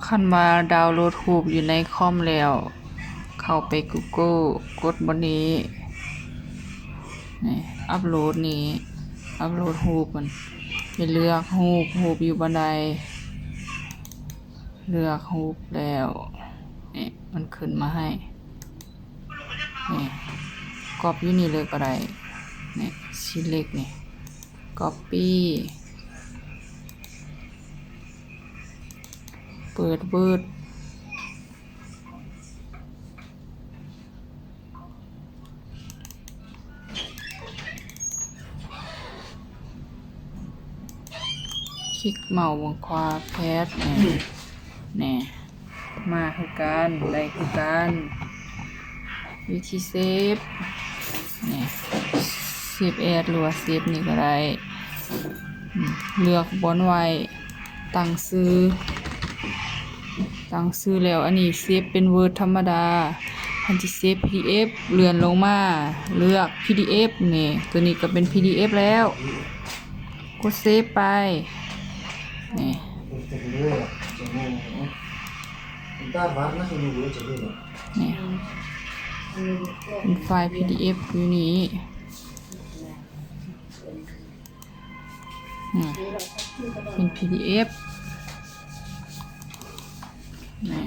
ຄັນວ່າດາວໂຫຼດຮູບຢູ່ໃນຄອມແລ້ວ ເຂົ້າໄປ Google ກົດບ່ອນນີ້ ນີ້ ອັບໂຫຼດນີ້ ອັບໂຫຼດຮູບມັນ ໄປເລືອກຮູບ ຮູບຢູ່ບ່ອນໃດ ເລືອກຮູບແລ້ວ ນີ້ ມັນຂຶ້ນມາໃຫ້ ນີ້ ກັອບຢູ່ນີ້ເລີຍກໍໄດ້ ນີ້ select ນີ້ copy ເປີດ Word ຄລິກເມົາສ໌ເບື້ອງຂວາ paste ນີ້ ນີ້ ມາຄືກັນ ໄດ້ຄືກັນ ວິທີເຊບ ນີ້ save as ຫຼືວ່າ save ນີ້ກໍໄດ້ ອືມ ເລືອກບ່ອນໄວ້ ຕັ້ງຊື່ ຕັ້ງຊື່ແລ້ວ ອັນນີ້ເຊບເປັນ Word ທຳມະດາ ຄັນຊິເຊບ PDF ເລື່ອນລົງມາ ເລືອກ PDF ນີ້ ຕົວນີ້ກໍເປັນ PDF ແລ້ວ ກົດ save ໄປ ນີ້ ນີ້ ເປັນໄຟລ໌ PDF ຢູ່ນີ້ ນີ້ ເປັນ PDF ນີ້.